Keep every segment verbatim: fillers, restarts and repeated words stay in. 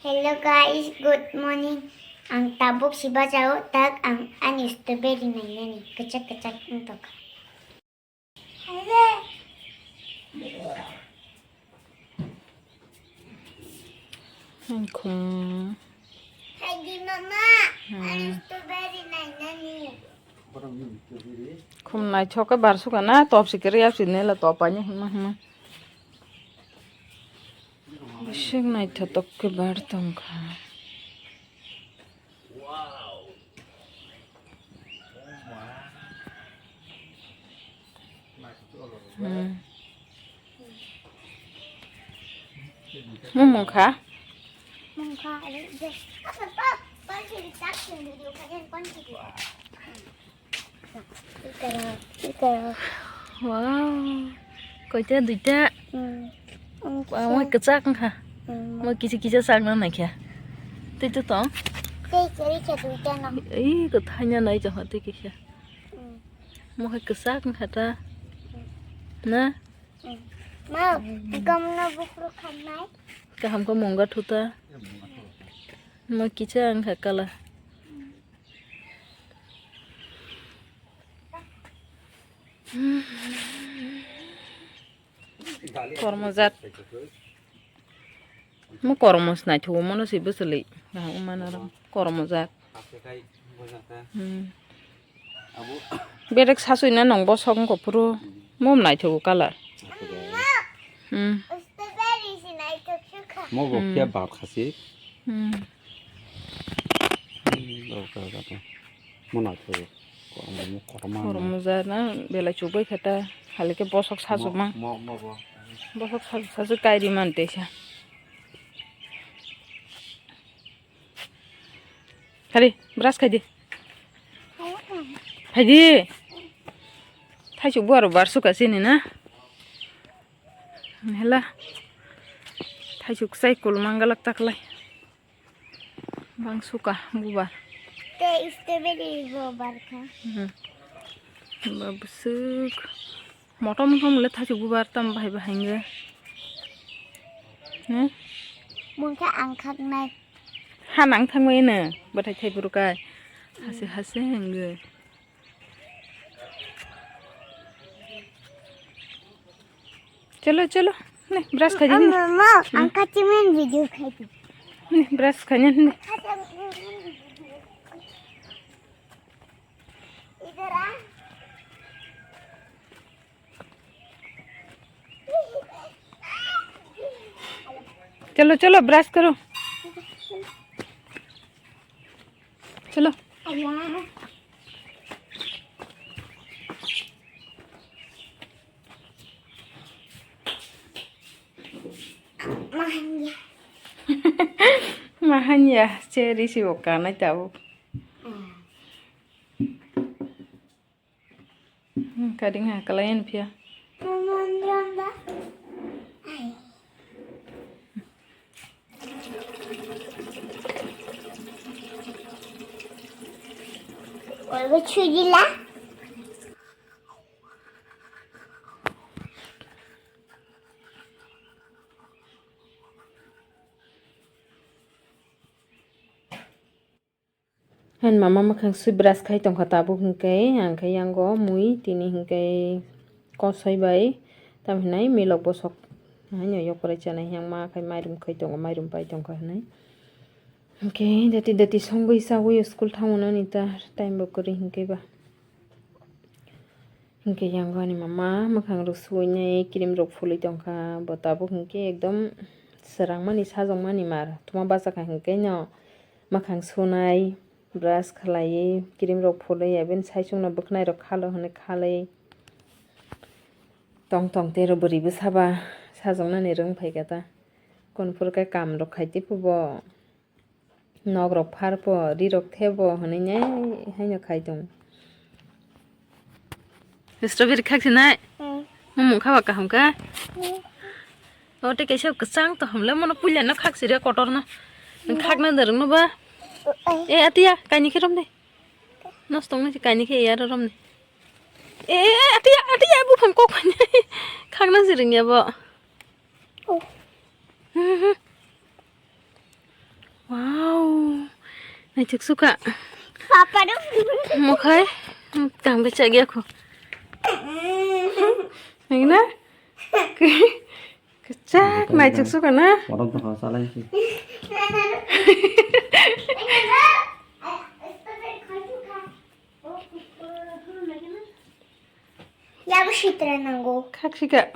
Hello guys, good morning. Ang tabuk si bachao, tak ang ani strawberry nainani kwchak kwchak wngtongkha. Khum. Haidi mama, ani strawberry nainani. Khum naithok khe bar sukha na, top si kwrwi yapsi nela top ani hwnma hwnma. Bising naithotok khe bar tongkha. Hmm. Mung mung kha? Mung kha, are, je. Wow. Koita, duita? Hmm. Wow, moi kwchak wngkha. Hmm. Moi kisa kisa sakna naikha. Tei to tong? Tei kwrwi khe duita no. Ei, kwthai na nai jongha tei kisa. Hmm. Moi kwchak wngkha ta. Hmm. Na? Hmm. Ma, gomno buphuru khanai. Kaham khe mung ga thuta. Moi kisa wngkha kala. Kormo jat. Mo kormo sinai thugo mono si bwswlwi. Nang umana ram kormo jat. Hmm. Berek sasui na nong bosok wngkha phuru. Mo naithugo colour. Hmm. Mo bo khe bab khasi. Hmm. Mo naithugo. Kormo, kormo. Kormo jana belai chubui khe ta, hali khe bosok sajuma. Mo, mo, mo bo. Bosok sajuk sajuk kairi man teisa. Hari, brush khai di. Khai di. Thaisuk buaro bar suka sini na. Hela. Thaisuk sai kul manggalak taklai. Bang suka bubar. Tei strawberry bo barkha. Hmm. Ba bwswk. Motom motom le thaisuk bubar tam bahai bahai nge. Hmm? Mungkha ang khaknai. Ha nang thangmai ne. Bathai thai burukai. Hase hase nge. Chalo, chalo. Ne, brush khai di, ne. Mama, hmm. Ang kachimin video khai di. Ne, brush khai, ne, ne. Idhar aa. Chalo, chalo, brush karo. Chalo. Mahanya. Mahanya, cherry si bo kanai tabuk. Hmm, kading ha, kalayan pia. Olga chujila. Hen mama mwkhang swi brush khai tongkha tabuk hinkhe, ang khe yango mui tini hinkhe kosoi bai tam hinai milok bosok haino yokorai chanai yang ma khai mairum khai tongo, mairum pai tongkha hinai. Hinkhe dati dati songwi sagwi school thango nani ta time bo kwrwi hinkhe ba. Hinkhe yango ani mama mwkhang rok suinai cream rok phulwi tongkha, bo tabuk hinkhe ekdom swrangmani sajokmani mar. Thuma bachakha hinkhe no mwkhang sunai, brush khlaiwi, cream rok phulwi, abini saichung no bwkhnai rok khalo hwnwi khalwi tong tong tei ro bwrwi bwsa ba sajoknani rwng phaikha ta. Kunphuru khe kam rok khai tei phu bo. Nok rok phar po, ri rok the bo hwnwi nai haino khai tong. Strawberry khak sinai? Hmm. Mung kha ba kaham kha? Hmm. O tei kaisa kwchang to hamle mono puila no khak siri kotor no. Hmm. Khak na dereng no ba? Hmm. E atiya kaini khe rom de. Nos tong na kaini khe ya rom de. E atiya atiya buphang kok phani. Khak na siri ya bo. Oh. Hmm, hmm. Naithok suka. Papa no. Mokhai. Tang bechak ya kho. Nang na? Kechak naithok suka na? Motom tongkha, chalai si. Yago sitra nango. Khak sika.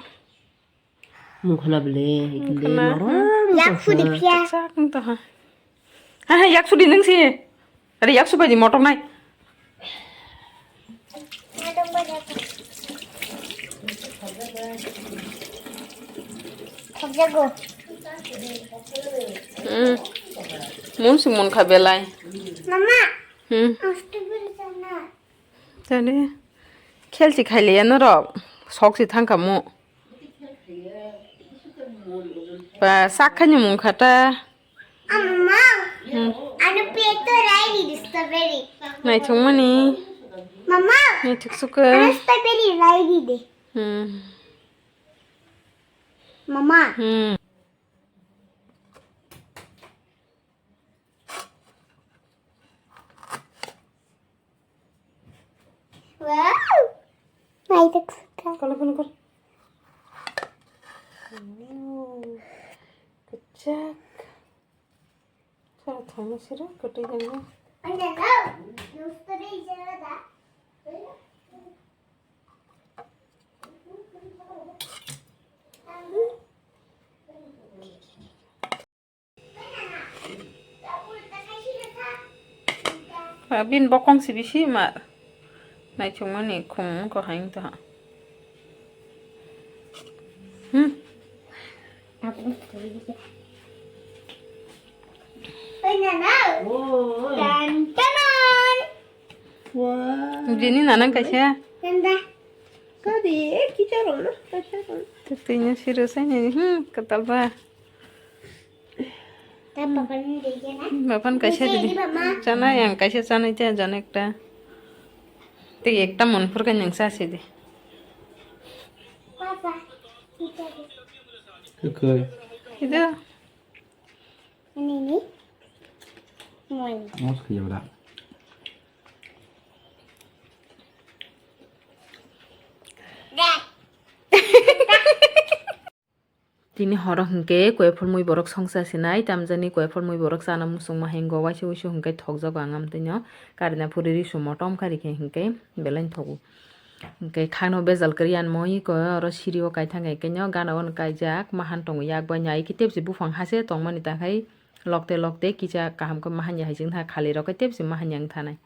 Mungkhana bele, ikile Mungkhana, morom hmm. Yak tongkha. Sudi phiya. Kechak wng tongkha. Ha, ha, yak sudi nang si. Are yak subai di motok nai. Khobjago. Hmm. Mun si mun kha belai. Mama. Hmm. Ang strawberry sana. Tani. Khel si khaile ya norok. Sok si thang kha mo. Ba sak kha ni mung kha ta. Amma, hmm. Ano peto rai di strawberry. Naithok mani. Mama. Naithok suka. Ano strawberry rai di de. Hmm. Mama. Hmm. Wow. Naithok suka. Kolo, kolo, kolo. Wow. Kechak. Sara thangna sira, kwtwi jangna. Ba, bini bokong si bisi ma naithok mani khum wngkha hai wngtong ha. Hmm. Tan, tanan. Wow. Bini nanang kaisa. Tanda. Kadi, eh, kicha rong na, kaisa rong. Twi no siro sai nai, hmm, kwtal ba. Bapan kaisa di. Chana yang kaisa chana ite jana ekta. Tei ekta mon phurkha nang sa si di. Papa. Ido. Ini ni. Mos kaya bra. Tini horo hinkhe koiphol mui borok songsa sinai, tamjani koiphol mui borok chana muchungma hingo waisa wuisu hinkhe thokjago ang amtwino karina phuri ri sumo tom kari khe hinkhe belai thogo. Hinkhe khakno bejal kwrwi anmo iko oro sirio kaithang khe keno gana ono kaijak mahan tongo yak bai nai khe tebsi buphang hase tongmani takhai lokte lokte kisa kaham khe mahan ya hai chwng tha khali rok khe tebsi mahan yang thanai.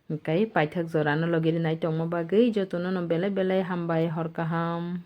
Hinkhe paithak jorano logi rinai tongma bagwi jotono no belai belai hambai hor kaham.